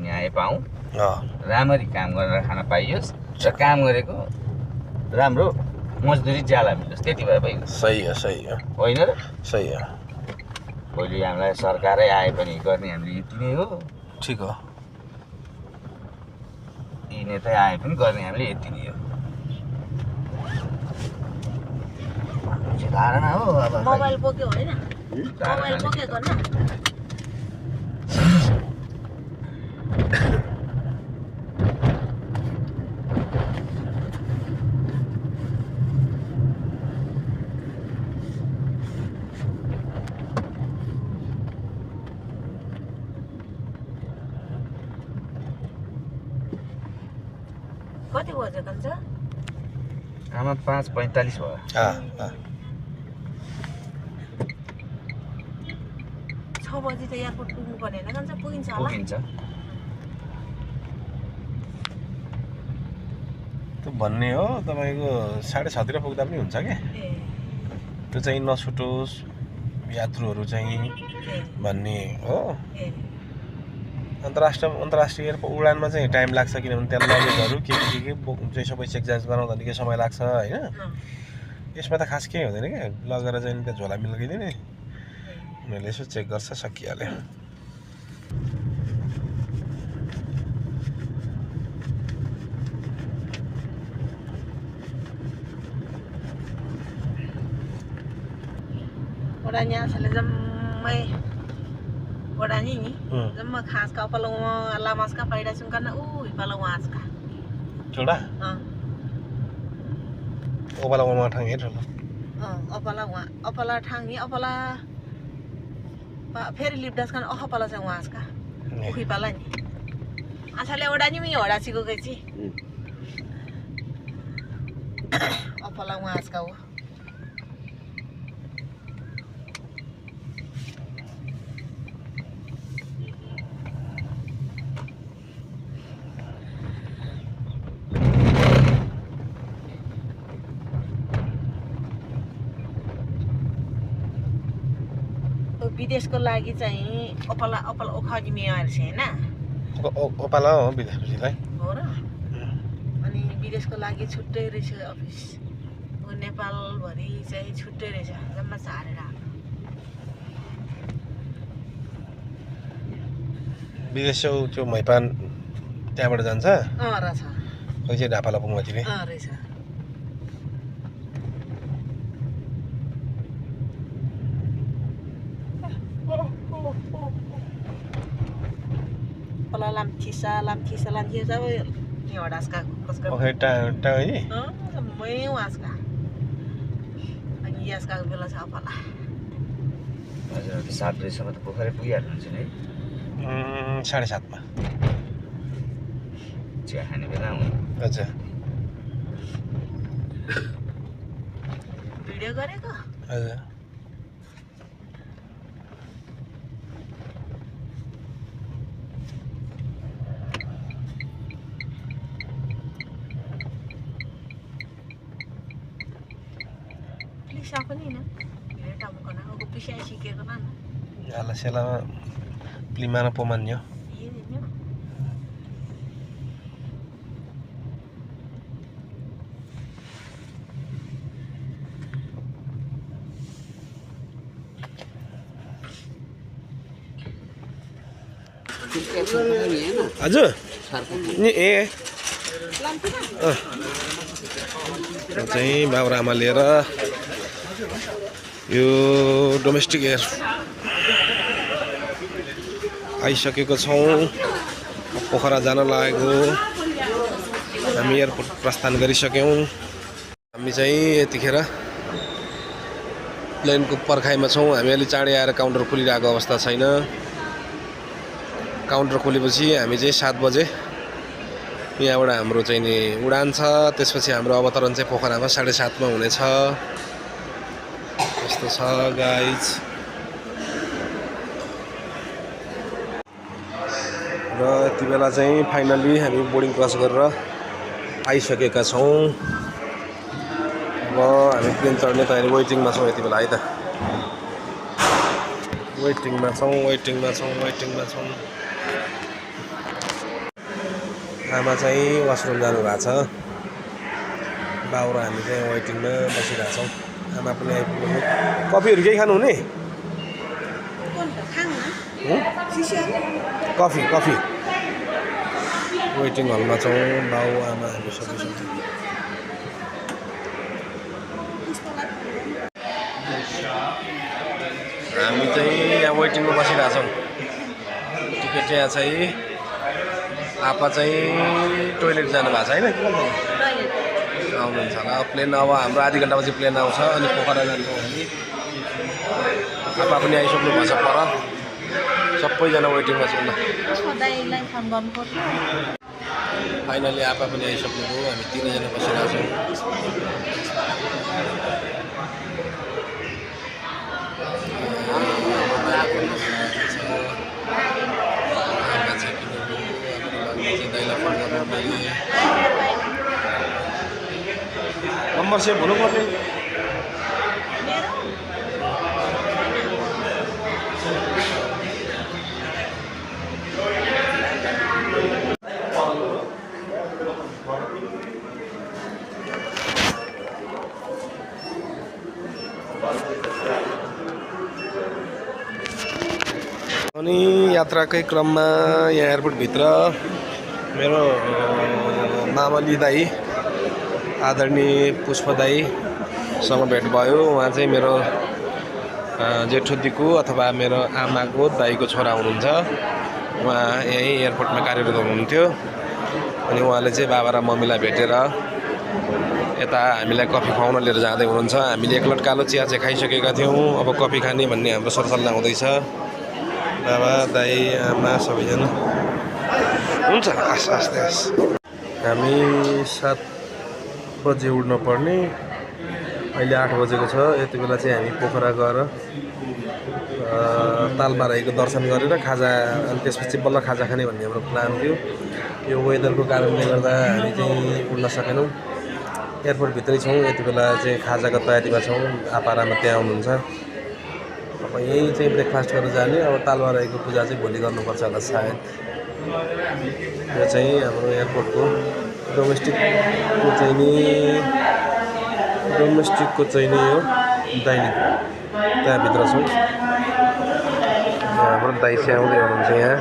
न्याय पाऊँ राम्ररी काम गरेर खान पाइयोस् र काम गरेको राम्रो मजदुरी ज्याला मिलोस् त्यति भए भइगयो सही हो होइन र सही हो भोलि हामीलाई सरकारै आए पनि गर्ने हामीले यति नै हो ठिक हो यी नेता आए पनि गर्ने हामीले यति नै हो धारणा हो अब मोबाइल बोक्यो होइन मोबाइल बोक्यो गर्न कति बजे कन्छ आमा 5:45 भयो 6 बजी त एयरपोर्ट पुग्नु पर्ने होइन कन्छ पुगिन्छ होला पुगिन्छ त्यो भन्ने हो तपाईँको 7:30 तिर पुग्दा पनि हुन्छ क्या त्यो चाहिँ नछुटोस् यात्रुहरू चाहिँ भन्ने हो अन्तर्राष्ट्रिय उडानमा चाहिँ टाइम लाग्छ किनभने त्यहाँ लगेजहरू के चाहिँ सबै चेक जाँच गराउँदा निकै समय लाग्छ होइन यसमा त खास केही हुँदैन क्या लगेर चाहिँ त्यहाँ झोला मिलाइदिने उनीहरूले यसो चेक गर्छ सकिहाल्यो वडा न्यासले जम्मै वडा नि जम्मा खासका अपलौमा लामासका पाइडाछन् गर्न उ हिपाला वासका ठुला ओपाला वमा ठाङ हे ठुला अपला ठाङ्गी अपला फेरि लिप्डास खान अखपला चाहिँ वासका खुइपाला नि आछाले वडा नि मी वडा सिको गएछि अपला वासका हो विदेशको लागि चाहिँ अपला ओखरी मेयर छ हैन ओपाला हो विदेशलाई हो र अनि विदेशको लागि छुट्टै रहेछ अफिस हो नेपाल भरि चाहिँ छुट्टै रहेछ जम्मा सारेर विदेश त्यो मैपान त्यहाँबाट जान्छ रहेछ खोइ चाहिँ ढापाला पुग्नु तिमी रहेछ लामखिसा एवढाच का ओके टाइम मै वासका अनि यसका बेला छ अपला हजुर 7 बजेसम्म त पोखरै पुगिहाल्नुहुन्छ नि 7:30 मा चिया खाने बेला आउनु हजुर भिडियो गरेको हजुर Siapa ni na? Dia tahu kan aku pisah sikit kan. Ala sila Plimana pomanyo. Iya ni. हजुर नि ए चाहिँ बाबुरा आमा लिएर यो डोमेस्टिक एयर आइसकेको छौँ पोखरा जान लागेको हामी एयरपोर्ट प्रस्थान गरिसक्यौँ हामी चाहिँ यतिखेर प्लेनको पर्खाइमा छौँ हामी अलि चाँडै आएर काउन्टर खोलिरहेको अवस्था छैन काउन्टर खोलेपछि हामी चाहिँ 7 बजे यहाँबाट हाम्रो चाहिँ नि उडान छ त्यसपछि हाम्रो अवतरण चाहिँ पोखरामा 7:30 मा हुनेछ यस्तो छ गाइज र यति बेला चाहिँ फाइनली हामी बोर्डिङ क्रस गरेर आइसकेका छौँ अब हामी प्लेन चढ्ने तयारी वेटिङमा छौँ यति बेला है त वेटिङमा छौँ आमा चाहिँ वासरुम जानुभएको छ। बाउ र हामी चाहिँ वेटिङमा बसिरहेको छौँ। आमा पनि आइपुग्नु। कफीहरू केही खानुहुने? कफी वेटिङ हलमा छौँ। बाउ आमा हामी सबै छौँ। हामी चाहिँ यहाँ वेटिङमा बसिरहेछौँ। टिकट यहाँ चाहिँ आपा चाहिँ टोइलेट जानु भएको छ होइन? आउनुहुन्छ होला। प्लेन अब हाम्रो आधी घन्टापछि प्लेन आउँछ अनि पोखरा जान्छौँ हामी। आपा पनि आइसक्नु भएको छ पर। सबैजना वेटिङमा छौँ ल। फाइनली आपा पनि आइसक्नुभयो। हामी 3 जना बसिरहेको छौँ। नम्बर सेभ हुनुपर्ने। अनि यात्राकै क्रममा यहाँ एयरपोर्टभित्र मेरो मामली दाई आदरणीय पुष्प दाईसँग भेट भयो। उहाँ चाहिँ मेरो जेठो दिकु अथवा मेरो आमाको दाईको छोरा हुनुहुन्छ। उहाँ यहीँ एयरपोर्टमा कार्यरत हुनुहुन्थ्यो। अनि उहाँले चाहिँ बाबा र मम्मीलाई भेटेर यता हामीलाई कफी खुवाउन लिएर जाँदै हुनुहुन्छ। हामीले एक लट कालो चिया चाहिँ खाइसकेका थियौँ। अब कफी खाने भन्ने हाम्रो सरसल्लाह हुँदैछ। बाबा दाई आमा सबैजना हुन्छ। आस्ते हामी 7 बजे उड्न पर्ने। अहिले 8 बजेको छ। यति बेला चाहिँ हामी पोखरा गएर तालबाराईको दर्शन गरेर खाजा अनि त्यसपछि बल्ल खाजा खाने भन्ने हाम्रो प्लान थियो। यो वेदरको कारणले गर्दा हामी चाहिँ उड्न सकेनौँ। एयरपोर्टभित्रै छौँ। यति बेला चाहिँ खाजाको तयारीमा छौँ। आपारामा त्यहाँ आउनुहुन्छ। अब यहीँ चाहिँ ब्रेकफास्ट गरेर जाने। अब तालबाराईको पूजा चाहिँ भोलि गर्नुपर्छ होला सायद। यो चाहिँ हाम्रो एयरपोर्टको डोमेस्टिकको चाहिँ नि यो डाइनिङ त्यहाँभित्र छौँ। हाम्रो दाइ चाहिँ आउँदै हुनुहुन्छ यहाँ।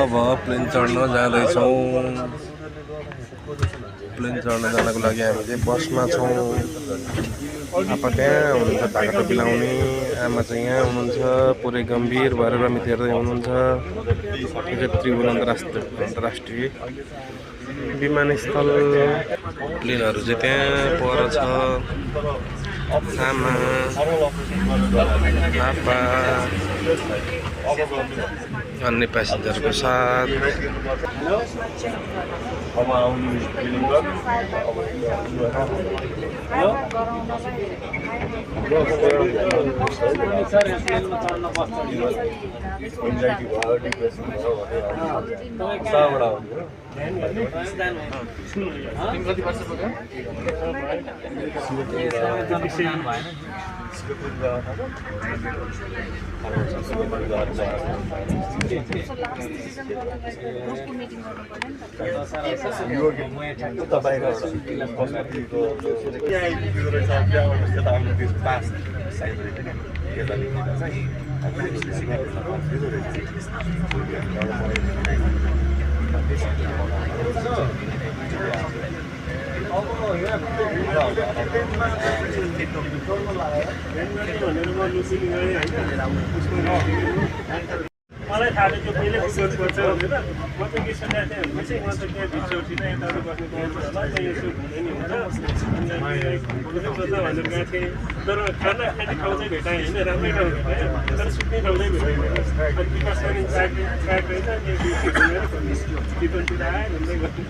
अब प्लेन चढ्न जाँदैछौँ। प्लेन चढ्न जानको लागि हामी चाहिँ बसमा छौँ। आपा त्यहाँ हुनुहुन्छ ढाका टोपी लाउने। आमा चाहिँ यहाँ हुनुहुन्छ पुरै गम्भीर भएर रमित हेर्दै हुनुहुन्छ। त्रिभुवन अन्तर्राष्ट्रिय विमानस्थल। प्लेनहरू चाहिँ त्यहाँ पर छ। आमा आपा अन्य प्यासेन्जरको साथ मलाई थाहा थियो त्यो पहिले बुक गर्नुपर्छ भनेर म चाहिँ के सुनेको थिएँ भने चाहिँ म चाहिँ त्यहाँ भित्र उठिन यताउति बस्नु पाउँछु होला त्यहाँ यसो घुम्दै नि हुन्छ भनेर गएको थिएँ। तर खाना खाने ठाउँ चाहिँ भेटाएँ होइन, राम्रै ठाउँ भेटाएँ तर सुत्ने ठाउँ चाहिँ भेटाएँ। अनि विकासमा नि ट्र्याक रहेछ चितवनतिर आयो घुम्दै गर्थ्यो।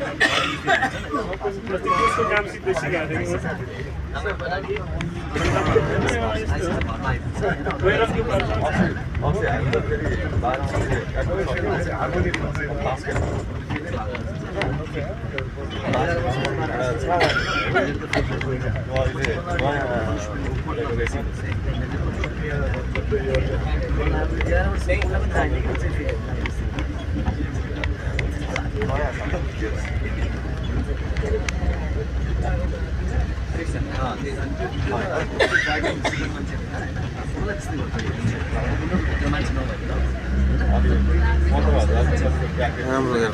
त्यसको काम सिक्दै सिकाएको थिएँ राम्रो हेर्न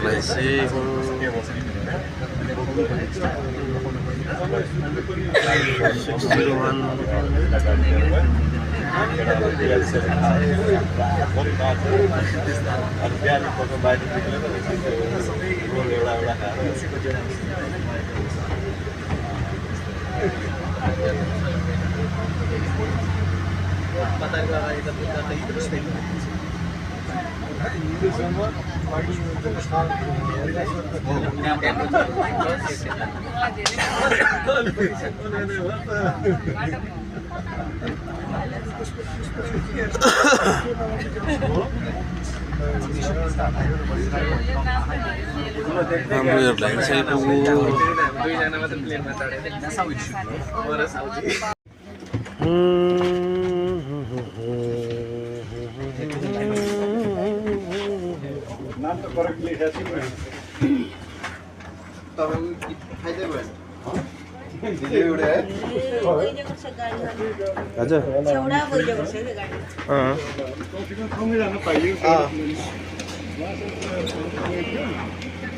हजुर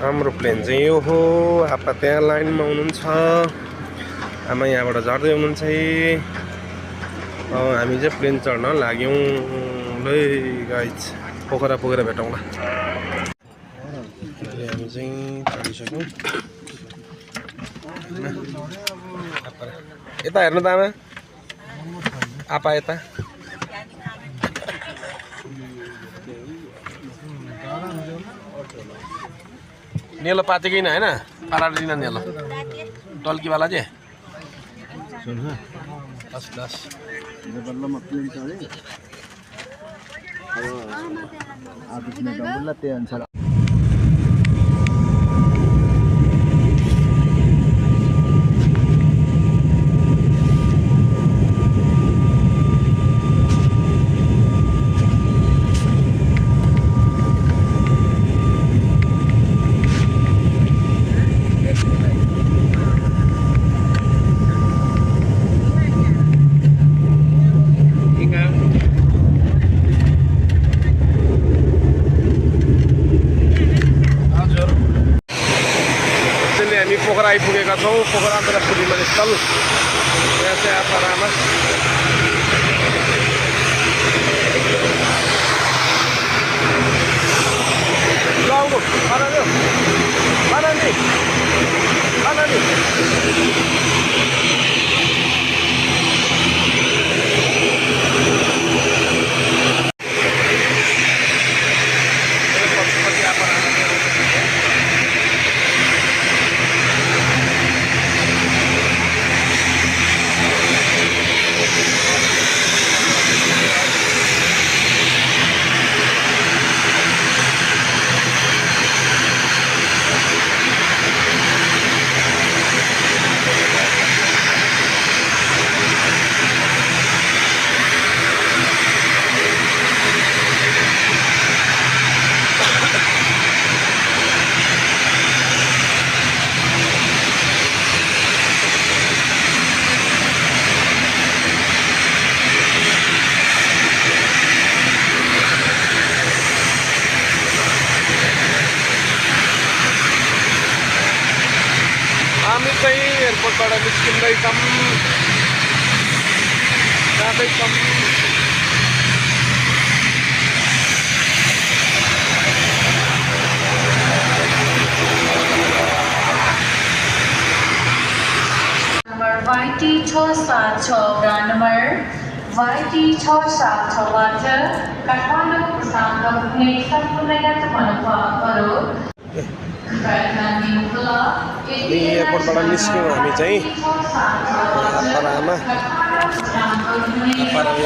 हाम्रो प्लेन चाहिँ यो हो आपा त्यहाँ लाइनमा हुनुहुन्छ आमा यहाँबाट झर्दै हुनुहुन्छ हामी चाहिँ प्लेन चढ्न लाग्यौँ ल गाइज पोखरा पुगेर भेटौँला हामी चाहिँ चढिसक्यौँ यता हेर्नु त आमा आपा यता नेलो पाते कि होइन पाराडिन नेलो टल्कीवाला चाहिँ दस दस त्यही अनुसार पोखरा आइपुगेका छौँ पोखरा अन्तर्राष्ट्रिय विमानस्थल यहाँ चाहिँ आपारामा हामी चाहिँ एयरपोर्टबाट निस्किँदैछौँ जाँदैछौँ YT 676 ब्रान्ड नम्बर YT 676बाट काठमाडौँ प्रस्थान हुने सम्पूर्ण यात्रुहरू एयरपोर्टबाट निस्क्यौँ हामी चाहिँ आपारामा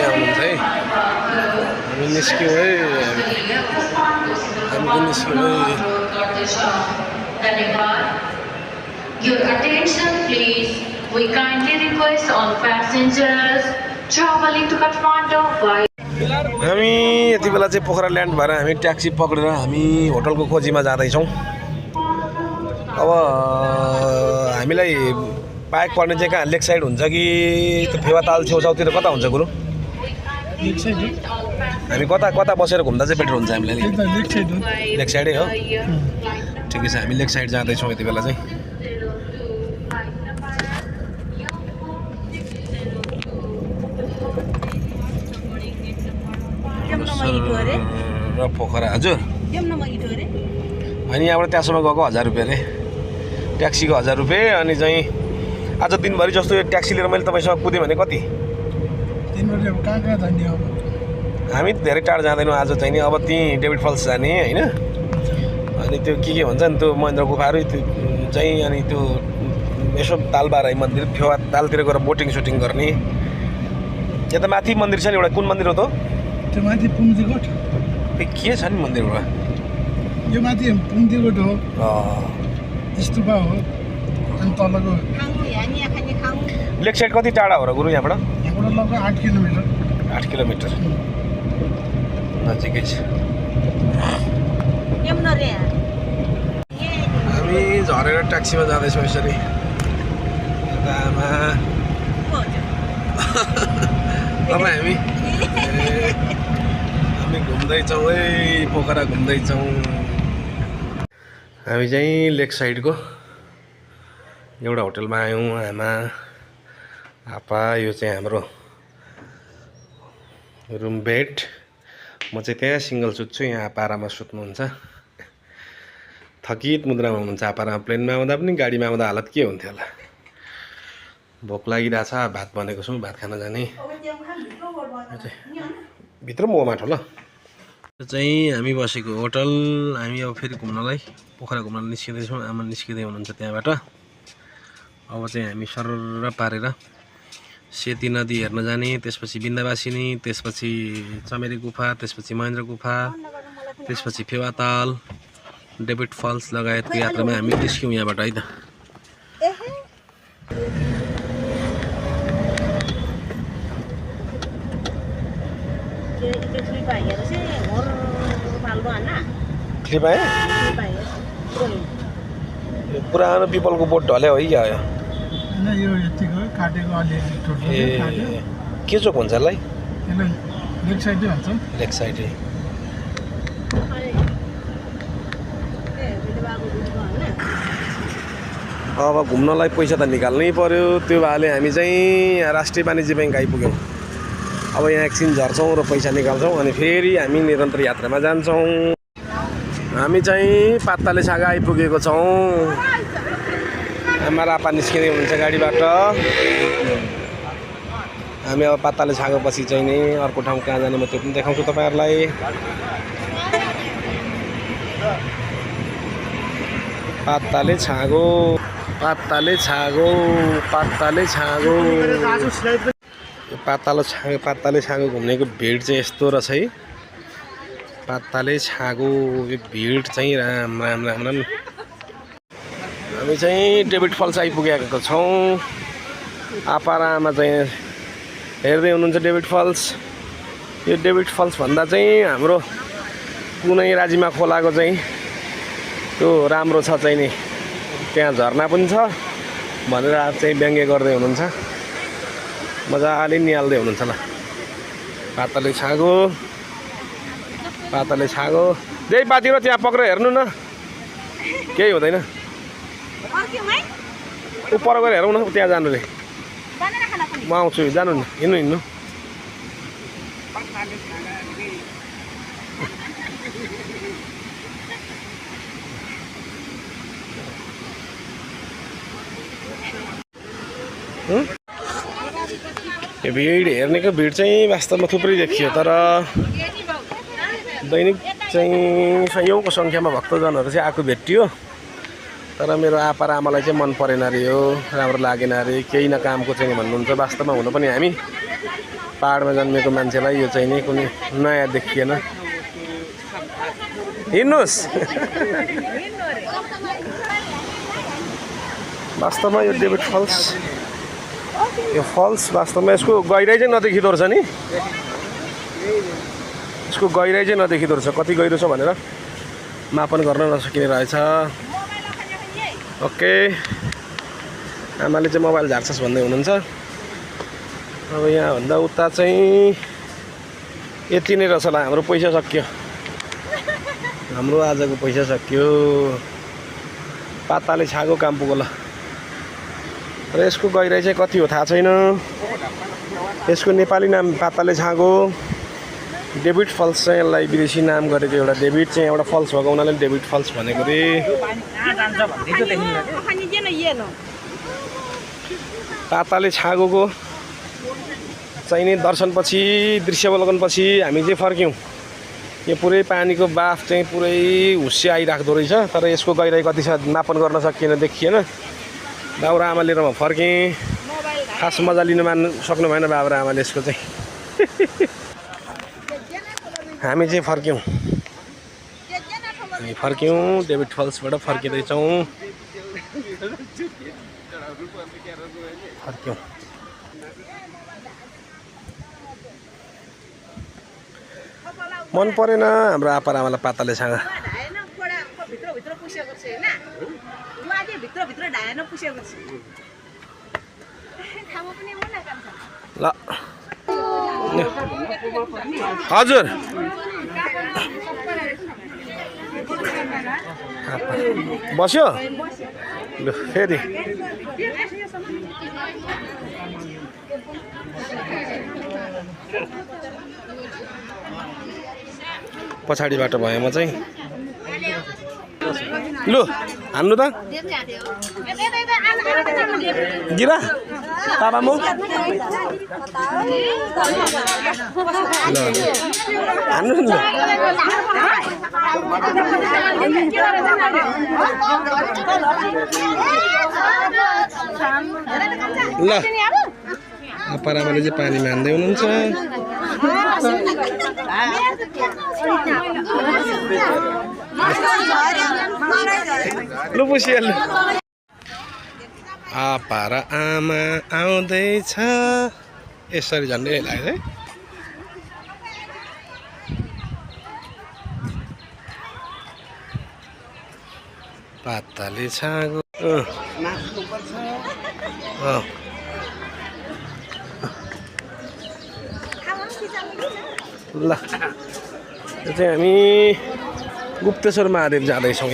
हुनुहुन्छ है हामी निस्क्यौँ है हामी निस्क्यौँ है Your attention please. We kindly request all passengers traveling to Kathmandu by हामी यति बेला चाहिँ पोखरा ल्यान्ड भएर हामी ट्याक्सी पक्रेर हामी होटलको खोजीमा जाँदैछौँ। अब हामीलाई पार्क पर्ने चाहिँ कहाँ लेक साइड हुन्छ कि त्यो फेवाताल छेउछाउतिर कता हुन्छ गुरु? हामी कता कता बसेर घुम्दा चाहिँ बेटर हुन्छ हामीलाई? लेक साइडै हो। ठिकै छ, हामी लेक साइड जाँदैछौँ यति बेला चाहिँ। र पोखरा हजुर अनि यहाँबाट त्यहाँसम्म गएको 1000 रुपियाँ अरे, ट्याक्सीको 1000 रुपियाँ। अनि चाहिँ आज दिनभरि जस्तो यो ट्याक्सी लिएर मैले तपाईँसँग कुदेँ भने कति? हामी धेरै टाढा जाँदैनौँ आज चाहिँ नि। अब त्यहीँ डेभिड फल्स जाने होइन, अनि त्यो के भन्छ नि त्यो महेन्द्र गुफाहरू त्यो चाहिँ, अनि त्यो यसो तालबाराई मन्दिर फेवा तालतिर गएर बोटिङ सुटिङ गर्ने। यता माथि मन्दिर छ नि एउटा, कुन मन्दिर हो त? त्यो माथि पुङ्जीकोट के छ नि मन्दिरमा? यो माथि पुङ्जीकोट हो, स्तूपा हो। अनि तलको लेक साइड कति टाढा हो र गुरु यहाँबाट? यहाँबाट लगभग 8 किलोमिटर। 8 किलोमिटर नजिकै छ। हामी झरेर ट्याक्सीमा जाँदैछौँ यसरी। आमा अब हामी घुम्दैछौँ है, पोखरा घुम्दैछौँ। हामी चाहिँ लेक साइडको एउटा होटलमा आयौँ। आमा आपा यो चाहिँ हाम्रो रुम बेड। म चाहिँ त्यहाँ सिङ्गल सुत्छु, यहाँ आपा आराममा सुत्नुहुन्छ। थकित मुद्रामा हुनुहुन्छ आपा आराम। प्लेनमा आउँदा पनि गाडीमा आउँदा हालत के हुन्थ्यो होला। भोक लागिरहेछ, भात बनेको छौँ, भात खान जाने। भित्र मोमा ठुलो चाहिँ हामी बसेको होटल। हामी अब फेरि घुम्नलाई पोखरा घुम्न निस्किँदैछौँ। आमा निस्किँदै हुनुहुन्छ त्यहाँबाट। अब चाहिँ हामी सरर पारेर सेती नदी हेर्न जाने, त्यसपछि बिन्दावासिनी, त्यसपछि चमेरी गुफा, त्यसपछि महेन्द्र गुफा, त्यसपछि फेवाताल, डेभिड फल्स लगायतको यात्रामा हामी निस्क्यौँ यहाँबाट है त। क्लिप आयो? पुरानो पिपलको बोट ढल्यो है क्या? यो यतिको काटेको अलिअलि टुट्यो। के चोक हुन्छ यसलाई? यसलाई लेक साइडै भन्छ। लेक साइडै। अब घुम्नलाई पैसा त निकाल्नै पर्यो। त्यो भएले हामी चाहिँ राष्ट्रिय वाणिज्य ब्याङ्क आइपुग्यौँ। अब यहाँ एकछिन झर्छौँ र पैसा निकाल्छौँ, अनि फेरि हामी निरन्तर यात्रामा जान्छौँ। हामी चाहिँ पात्ताले छागा आइपुगेको छौँ। आमा आपा निस्किँदै हुनुहुन्छ गाडीबाट। हामी अब पात्ताले छागेपछि चाहिँ नि अर्को ठाउँ कहाँ जाने म त्यो पनि देखाउँछु तपाईँहरूलाई। पात्ताले छागो, पात्ताले छागो, पात्ताले छागो। पात्ताले छागो घुम्नेको भिड चाहिँ यस्तो रहेछ है। पात्ताले छागो यो भिड चाहिँ राम राम राम राम। हामी चाहिँ डेभिड फल्स आइपुगेको छौँ। आपा र आमा चाहिँ हेर्दै हुनुहुन्छ डेभिड फल्स। यो डेभिड फल्स भन्दा चाहिँ हाम्रो कुनै राजीमा खोलाको चाहिँ त्यो राम्रो छ चाहिँ नि, त्यहाँ झरना पनि छ भनेर चाहिँ व्यङ्ग्य गर्दै हुनुहुन्छ। मजाले निहाल्दै हुनुहुन्छ ल। पात्ताले छागो, पात्ताले छागो। त्यही पातिर त्यहाँ पक्रेर हेर्नु न, केही हुँदैन। पर गएर हेरौँ न, त्यहाँ जानु रे। म आउँछु, जानु नि, हिँड्नु हिँड्नु। यो भिड हेर्नेको भिड चाहिँ वास्तवमा थुप्रै देखियो, तर दैनिक चाहिँ सयौँको सङ्ख्यामा भक्तजनहरू चाहिँ आएको भेटियो। तर मेरो आपा र आमालाई चाहिँ मन परेन अरे, यो राम्रो लागेन अरे, केही न कामको चाहिँ भन्नुहुन्छ। वास्तवमा हुनु पनि हामी पाहाडमा जन्मेको मान्छेलाई यो चाहिँ नि कुनै नयाँ देखिएन। हिँड्नुहोस्। वास्तवमा यो डेभिड फल्स यो फल्स वास्तवमा यसको गहिराइ चाहिँ नदेखिँदो रहेछ नि यसको गहिराइ चाहिँ नदेखिँदो रहेछ कति गहिरो छ भनेर मापन गर्न नसकिने रहेछ ओके आमाले चाहिँ मोबाइल झार्छस् भन्दै हुनुहुन्छ अब यहाँभन्दा उता चाहिँ यति नै रहेछ होला हाम्रो पैसा सकियो हाम्रो आजको पैसा सकियो पाताले छागो काम पुग्यो ल र यसको गहिराइ चाहिँ कति हो थाहा छैन यसको नेपाली नाम पाताले छागो डेभिड फल्स चाहिँ यसलाई विदेशी नाम गरेको एउटा डेभिड चाहिँ एउटा फल्स भएको हुनाले डेभिड फल्स भनेको रे पाताले छागोको चाहिने दर्शनपछि दृश्यावलोकनपछि हामी चाहिँ फर्क्यौँ यो पुरै पानीको बाफ चाहिँ पुरै हुस्से आइराख्दो रहेछ तर यसको गहिराइ कति छ मापन गर्न सकिएन देखिएन बाबुरा आमा लिएर म फर्केँ खास मजा लिनु सक्नु भएन बाबुरा आमाले यसको चाहिँ हामी चाहिँ फर्क्यौँ डेभिड फल्सबाट फर्किँदैछौँ मन परेन हाम्रो आप्पा आमालाई पाताले छागा ल हजुर बस्यो ल फेरि पछाडि बाटो भए म चाहिँ लु हान्नु त गिरा पापा म हान्नु नि ल आप्पारामाले चाहिँ पानीमा हान्दै हुनुहुन्छ लु पुसिहाल्नु आप्पा र आमा आउँदैछ यसरी झन्डै लाग्यो है पाताले छागो ल यो चाहिँ हामी गुप्तेश्वर महादेव जाँदैछौँ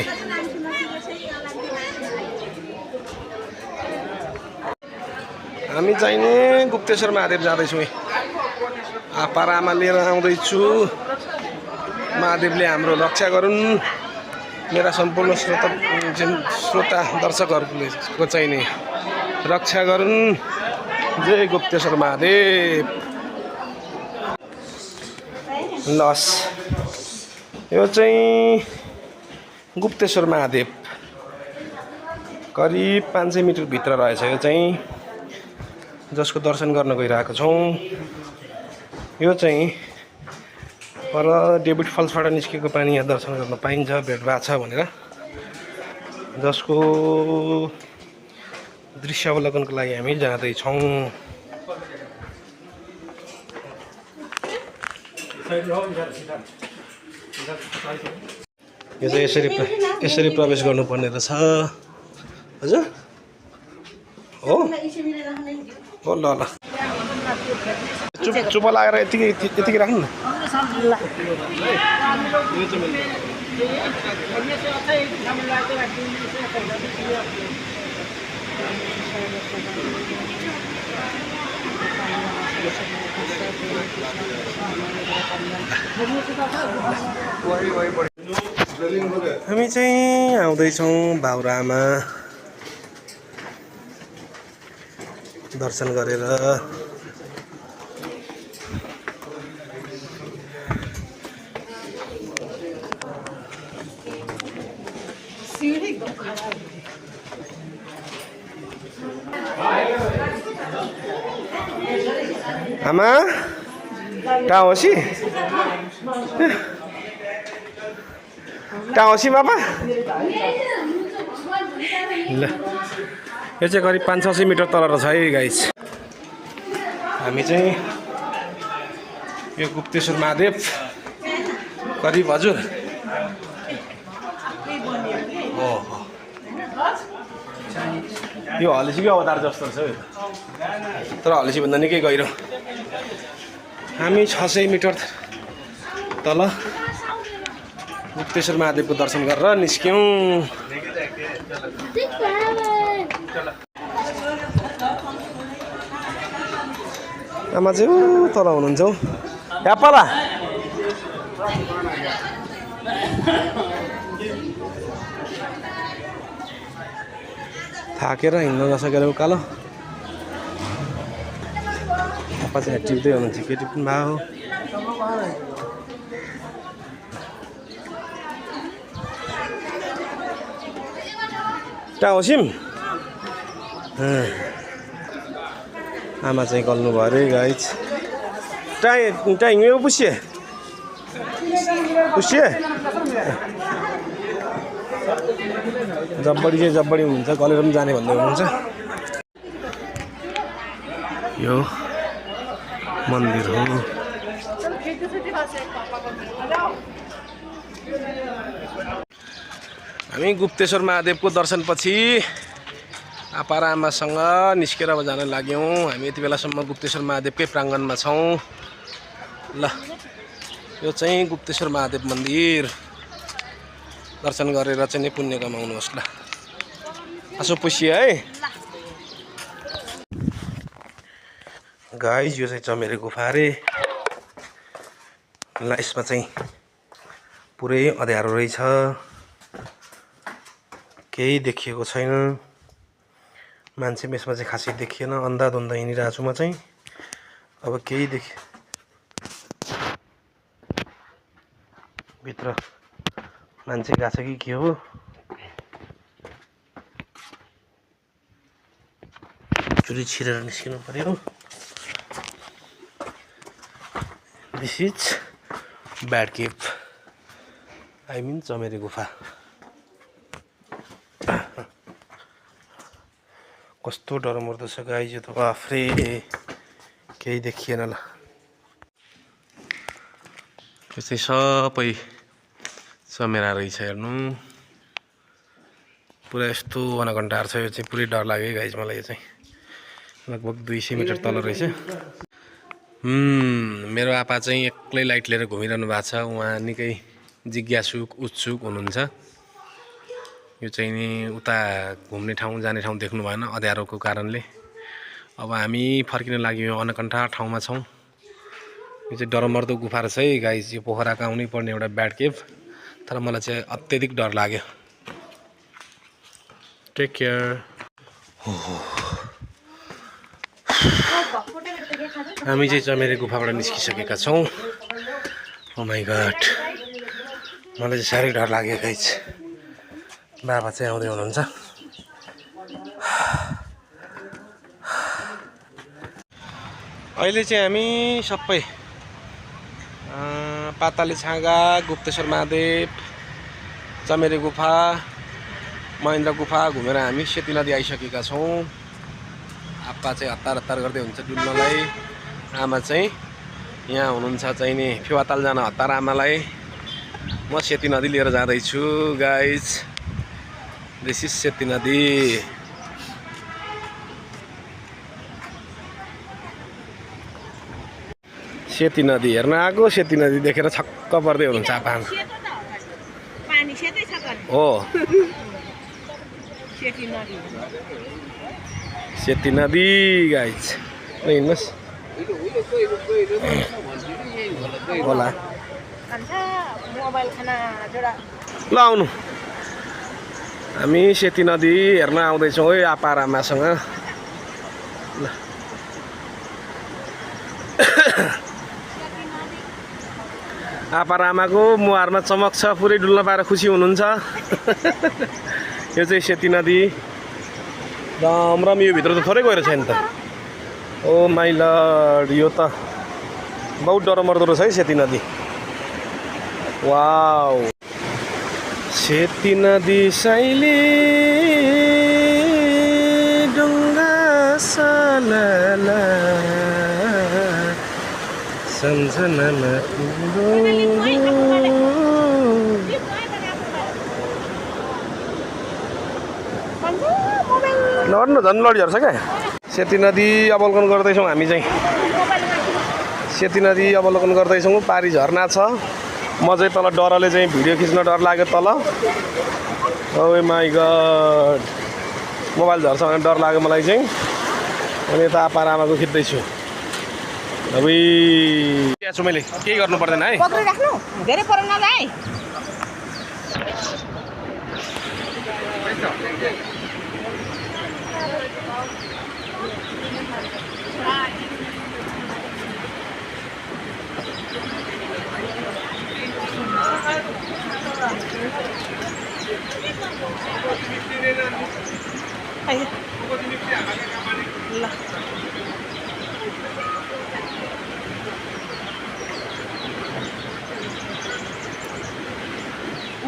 हामी चाहिँ नि गुप्तेश्वर महादेव जाँदैछौँ आप्पा र आमा लिएर आउँदैछु महादेवले हाम्रो रक्षा गरून् मेरा सम्पूर्ण श्रोता दर्शकहरूको चाहिँ नि रक्षा गरून् जय गुप्तेश्वर महादेव लस यो चाहिँ गुप्तेश्वर महादेव करिब 500 मिटर भित्र रहेछ यो चाहिँ जसको दर्शन गर्न गइरहेको छौँ यो चाहिँ पर डेभिड फल्सबाट निस्केको पानी यहाँ दर्शन गर्न पाइन्छ भेट भएको छ भनेर जसको दृश्यावलोकनको लागि हामी जाँदैछौँ यो चाहिँ यसरी प्रवेश गर्नुपर्ने रहेछ हजुर हो हो ल ल चुप लागेर यतिकै राख्नु न हामी चाहिँ आउँदैछौँ बाबुरामा दर्शन गरेर आमा टाउसी टाउसी बाबा ल यो चाहिँ करिब 500-600 मिटर तल रहेछ है गाइस। हामी चाहिँ यो गुप्तेश्वर महादेव करिब हजुर यो हलेसीकै अवतार जस्तो रहेछ है, तर हलेसी भन्दा निकै गहिरो। हामी 600 मिटर तल गुप्तेश्वर महादेवको दर्शन गरेर निस्क्यौँ। आमा चाहिँ ऊ तल हुनुहुन्छ हौ यापाला। थाकेर हिँड्न नसकेर उकालो आपा चाहिँ टिप्दै हुनुहुन्छ, केटी पनि भए हो। कहाँ हो सिम? आमा चाहिँ गल्नु भयो अरे गाइस। टाइम यो पुसिए जब्बडी चाहिँ जब्बडी हुन्छ, गलेर पनि जाने भन्दै हुनुहुन्छ। यो मन्दिर हो। हामी गुप्तेश्वर महादेवको दर्शनपछि आपा र आमासँग निस्केर अब जान लाग्यौँ। हामी यति बेलासम्म गुप्तेश्वर महादेवकै प्राङ्गणमा छौँ। ल यो चाहिँ गुप्तेश्वर महादेव मन्दिर दर्शन गरेर चाहिँ नै पुण्य कमाउनुहोस्। ल आसो पुसिए है गाइस। यो चाहिँ चमेरे गुफा अरे। ल यसमा चाहिँ पुरै अँध्यारो रहेछ, केही देखिएको छैन। मान्छे यसमा चाहिँ खासै देखिएन, अन्धाधुन्दा हिँडिरहेको छु म चाहिँ। अब केही भित्र मान्छे गएको छ कि के हो? चुरी छिरेर निस्किनु पर्यो। This is bat cave, I mean चमेरे गुफा। कस्तो डरमर्दो छ गाइस यो त, बाफ्रे केही देखिएन। ल यो चाहिँ सबै चमेरा रहेछ, हेर्नु पुरा यस्तो अनघन्टाहरू छ। यो चाहिँ पुरै डर लाग्यो गाइस मलाई। यो चाहिँ लगभग 200 मिटर तल रहेछ। मेरो आपा चाहिँ एक्लै लाइट लिएर घुमिरहनु भएको छ। उहाँ निकै जिज्ञासु उत्सुक हुनुहुन्छ। यो चाहिँ नि उता घुम्ने ठाउँ जाने ठाउँ देख्नु भएन अँध्यारोको कारणले। अब हामी फर्किन लाग्यौँ, अनकन्ठा ठाउँमा छौँ। यो चाहिँ डरमर्दो गुफा रहेछ है गाइस। यो पोखराको आउनै पर्ने एउटा ब्याड केभ, तर मलाई चाहिँ अत्यधिक डर लाग्यो। Take care. हामी चाहिँ चमेरे गुफाबाट निस्किसकेका छौँ। ओ माई गड, मलाई चाहिँ साह्रै डर लाग्यो गाइस। बाबा चाहिँ आउँदै हुनुहुन्छ। अहिले चाहिँ हामी सबै पाताले छाँगा, गुप्तेश्वर महादेव, चमेरे गुफा, महेन्द्र गुफा घुमेर हामी सेती नदी आइसकेका छौँ। आप्पा चाहिँ हतार गर्दै हुन्छ डुल्नलाई। आमा चाहिँ यहाँ हुनुहुन्छ चाहिँ नि फेवाताल जान हतार आमालाई। म सेती नदी लिएर जाँदैछु गाइस। दिस इज सेती नदी। सेती नदी हेर्न आएको, सेती नदी देखेर छक्क पर्दै हुनुहुन्छ आप्पा आमा। हो सेती नदी गाइस। हिँड्नुहोस् होला ल आउनु। हामी सेती नदी हेर्न आउँदैछौँ है आपा र आमासँग। ल आपा र आमाको मुहारमा चमक छ, पुरै डुल्न पाएर खुसी हुनुहुन्छ। यो चाहिँ सेती नदी राम। यो भित्र त थोरै गएर छैन त। ओ माइ लर्ड, यो त बहुत डरमर्दो रहेछ है सेती नदी। वाउ, सेती नदी साइले सम्झनामा लड्नु झन् लडिहाल्छ क्या सेती नदी अवलोकन गर्दैछौँ हामी चाहिँ सेती नदी अवलोकन गर्दैछौँ पारी झरना छ म चाहिँ तल डरले चाहिँ भिडियो खिच्न डर लाग्यो तल ओ माई गड मोबाइल झर्छ भने डर लाग्यो मलाई चाहिँ अनि यता आपारामाको खिच्दैछु अब यहाँ छु मैले केही गर्नु पर्दैन है पक्रिराख्नु धेरै पर नजाए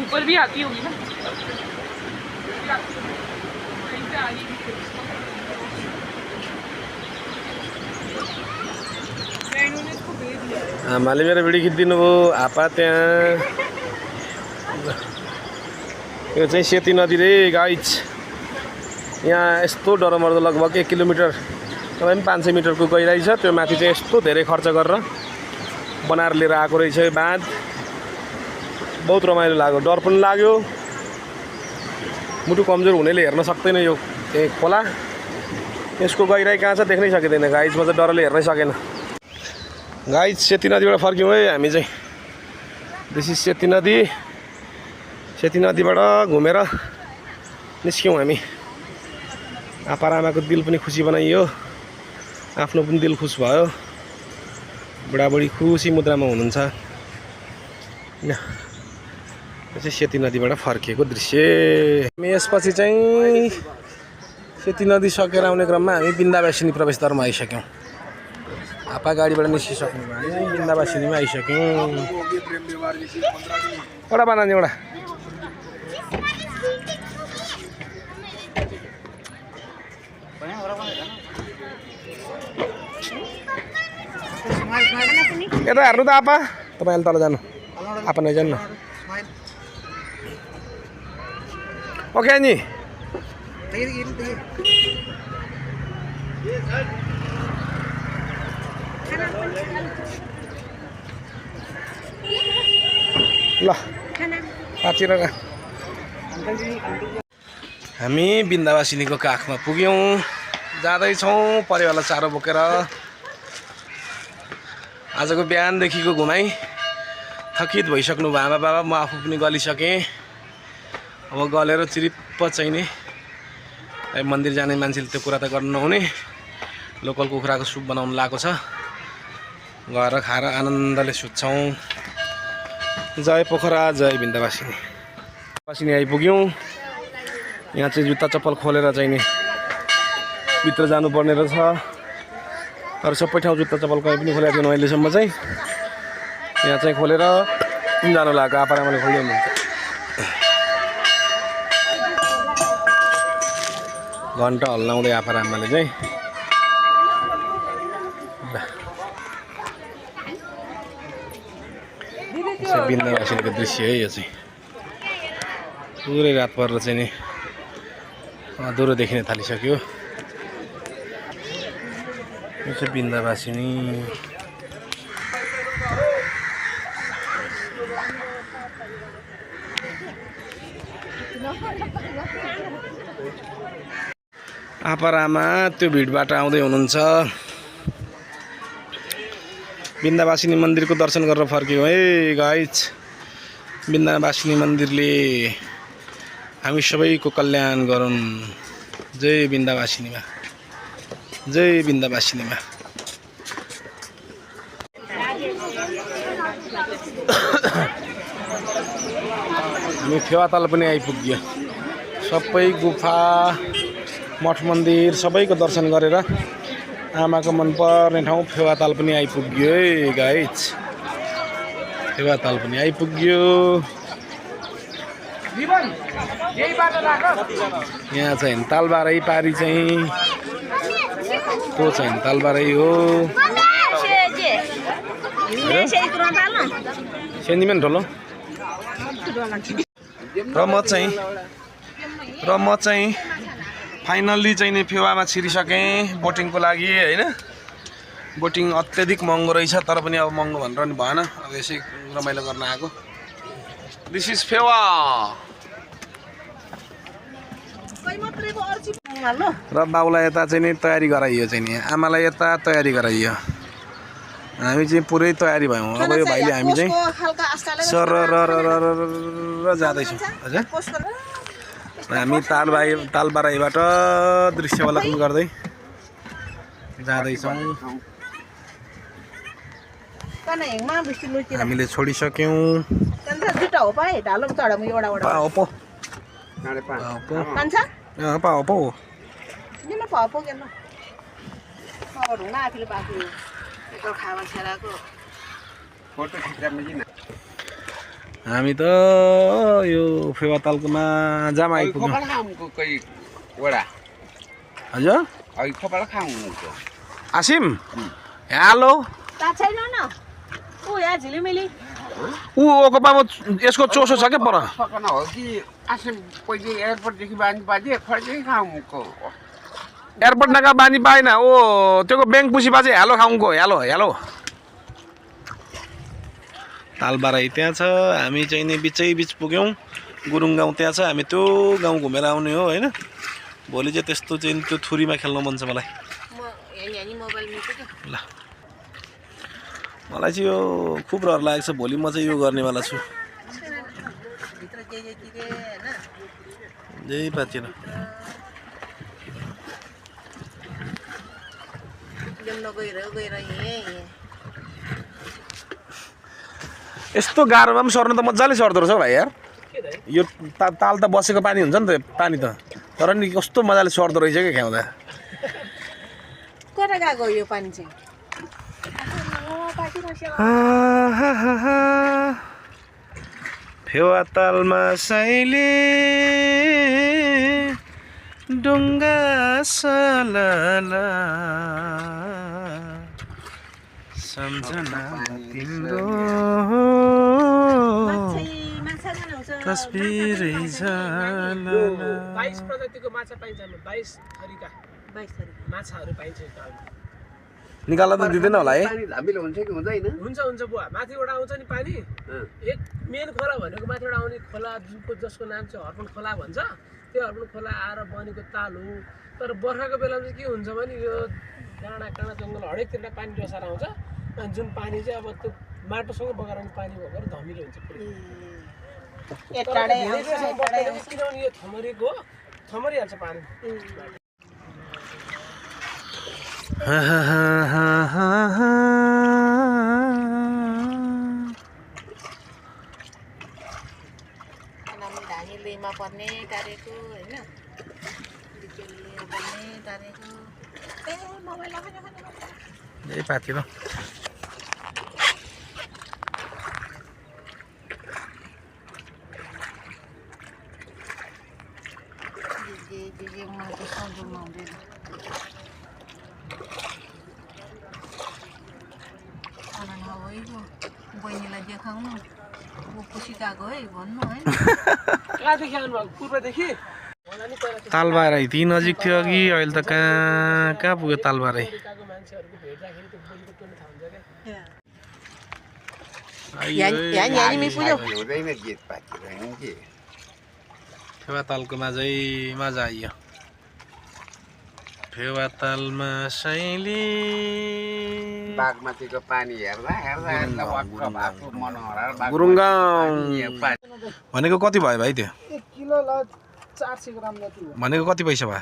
ऊपर भी आती होगी ना आमाले मेरो भिडियो खिचिदिनु भयो आपा त्यहाँ यो चाहिँ सेती नदी रे गाइज यहाँ यस्तो डरमर्दो लगभग 1 किलोमिटर तपाईँ पनि 500 मिटरको गइरहेछ त्यो माथि चाहिँ यस्तो धेरै खर्च गरेर बनाएर लिएर आएको रहेछ यो बाँध बहुत रमाइलो लाग्यो डर पनि लाग्यो मुटु कमजोर हुनेले हेर्न सक्दैन यो खोला यसको गहिराई कहाँ छ देख्नै सकिँदैन गाइज म चाहिँ डरले हेर्नै सकेन गाइज सेती नदीबाट फर्क्यौँ है हामी चाहिँ दिस इज सेती नदीबाट घुमेर निस्क्यौँ हामी आपारामाको दिल पनि खुसी बनाइयो आफ्नो पनि दिल खुस भयो बुढाबुढी खुसी मुद्रामा हुनुहुन्छ यो चाहिँ सेती नदीबाट फर्किएको दृश्य यसपछि चाहिँ सेती नदी सकेर आउने क्रममा हामी बिन्दावासिनी प्रवेशद्वारमा आइसक्यौँ आपा गाडीबाट निस्किसक्नु भयो बिन्दावासिनीमा आइसक्यौँ एउटा बनानी एउटा यता हेर्नु त आपा तपाईँले तल जानु आपा नै जानु न ओके नि ल साँच्ची र हामी बिन्दावासिनीको काखमा पुग्यौँ जाँदैछौँ परिवारलाई चारो बोकेर आजको बिहानदेखिको घुमाइ थकित भइसक्नु भयो आमा बाबा म आफू पनि गलिसकेँ अब गलेर चिरिप्प चाहिँ नि मन्दिर जाने मान्छेले त्यो कुरा त गर्नु नहुने लोकल कुखुराको सुप बनाउनु लागेको छ गएर खाएर आनन्दले सुत्छौँ जय पोखरा जय बिन्दावासिनी आइपुग्यौँ यहाँ चाहिँ जुत्ता चप्पल खोलेर चाहिँ नि भित्र जानुपर्ने रहेछ तर सबै ठाउँ जुत्ता चप्पल कहीँ पनि खोलेको थिएन अहिलेसम्म चाहिँ यहाँ चाहिँ खोलेर जानु लाग्यो आपारामाले खोलिदिनु घन्टा हल्लाउँदै आपारामाले चाहिँ बिन्दावासिनीको दृश्य है यो चाहिँ पुरै रात परेर चाहिँ नि अधुरो देखिन थालिसक्यो यो चाहिँ बिन्दावासिनी आपारामा त्यो भिडबाट आउँदै हुनुहुन्छ बिन्दावासिनी मन्दिरको दर्शन गरेर फर्क्यौँ है गाइज बिन्दावासिनी मन्दिरले हामी सबैको कल्याण गरून् जय बिन्दावासिनीमा जय बिन्दावासिनीमा हामी फेवाताल पनि आइपुग्यो सबै गुफा मठ मन्दिर सबैको दर्शन गरेर आमाको मनपर्ने ठाउँ फेवाताल पनि आइपुग्यो है गाइज फेवाताल पनि आइपुग्यो यहाँ चाहिँ तालबारै पारी चाहिँ त्यो चाहिँ तालबारै हो सेन्टिमेन्ट ढोलो र म चाहिँ फाइनल्ली चाहिँ नि फेवामा छिरिसकेँ बोटिङको लागि होइन। बोटिङ अत्यधिक महँगो रहेछ तर पनि अब महँगो भनेर नि भएन, अब यसै रमाइलो गर्न आएको। दिस इज फेवा र बाउलाई यता चाहिँ नि तयारी गराइयो चाहिँ नि, आमालाई यता तयारी गराइयो। हामी चाहिँ पुरै तयारी भयौँ। अब यो भाइले हामी चाहिँ सर र जाँदैछौँ हजुर। हामी तालबाराईबाट दृश्यावलोकन गर्दै जाँदैछौँ। हामीले छोडिसक्यौँ। हामी त यो फेवा तालकोमा जामा आइपुग्यौँ हजुर। आसिम हेलो ऊ ओकोपामा यसको चोसो छ क्या पर एयरपोर्ट नका बानी पाएन ओ त्यो ब्याङ्क पुसी बाजे हेलो खाउँको हेलो हेलो। तालबाराई त्यहाँ छ, हामी चाहिँ नि बिच पुग्यौँ। गुरुङ गाउँ त्यहाँ छ, हामी त्यो गाउँ घुमेर आउने हो होइन। भोलि चाहिँ त्यस्तो चाहिँ त्यो थुरीमा खेल्नु मन छ मलाई। ल मलाई चाहिँ यो खुब रहर लागेको छ। भोलि म चाहिँ यो गर्नेवाला छु। जय पाचेन यस्तो गाह्रोमा पनि सर्नु त मजाले सर्दो रहेछ भाइ यार। यो ताल त बसेको पानी हुन्छ नि त पानी त, तर नि कस्तो मजाले सर्दो रहेछ क्या ख्याउँदा। कता गएको यो पानी चाहिँ? फेवा तालमा साइले डुङ्गा सलाला सम्झना तिम्रो तस्बिरै झाला। 22 प्रजातिको माछा पाइन्छ। 22 थरीका माछाहरू पाइन्छ तालमा। निकाल्न त दिँदैन होला है? हुन्छ कि हुँदैन? हुन्छ बुवा। माथिबाट आउँछ नि पानी। एक मेन खोला भनेको माथिबाट आउने खोला जसको नाम चाहिँ हर्पन खोला भन्छ। त्यो हर्पन खोला आएर बनेको ताल हो। तर बर्खाको बेलामा चाहिँ के हुन्छ भने यो डाँडा काँडा जङ्गल हरेकतिर पानी डसाएर आउँछ। अनि जुन पानी चाहिँ अब त्यो माटोसँग बगाएर आउने पानी भएर धमिलो हुन्छ पुरै। किनभने यो थमरीको थमरिहाल्छ पानी। धानीलेमा पर्ने टारेको होइन, पर्ने टारेको मोबाइल यही पाथी र बहिनीलाई देखाउनु खुसी गएको है भन्नु है। कहाँदेखि आउनुभएको? पूर्वदेखि? तालबाराई ती नजिक थियो अघि, अहिले त कहाँ पुग्यो तालबाराई। फेवा तालको मजा आइयो। फेवा तालमा साइली बागमतीको पानी हेर्दा गुरुङ गाउँ भनेको कति भयो भाइ त्यो? 1 किलोलाई 400 ग्राम जति हो। भनेको कति पैसा भयो?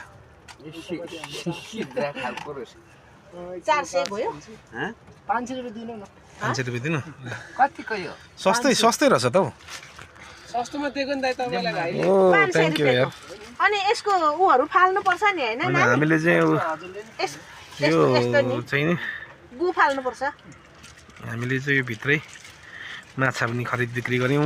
400 भयो। 500 रुपियाँ दिनु न। 500 रुपियाँ दिनु? कतिको यो? सस्तै रहेछ त हौ। सस्तोमा दिएको नि दाइ तपाईँलाई भाइ। ओ थ्याङ्क यू यार। अनि यसको उहरू फाल्नु पर्छ नि हैन? हामीले चाहिँ यो चाहिँ नि गु फाल्नु पर्छ। हामीले चाहिँ यो भित्रै माछा पनि खरिद बिक्री गर्यौँ।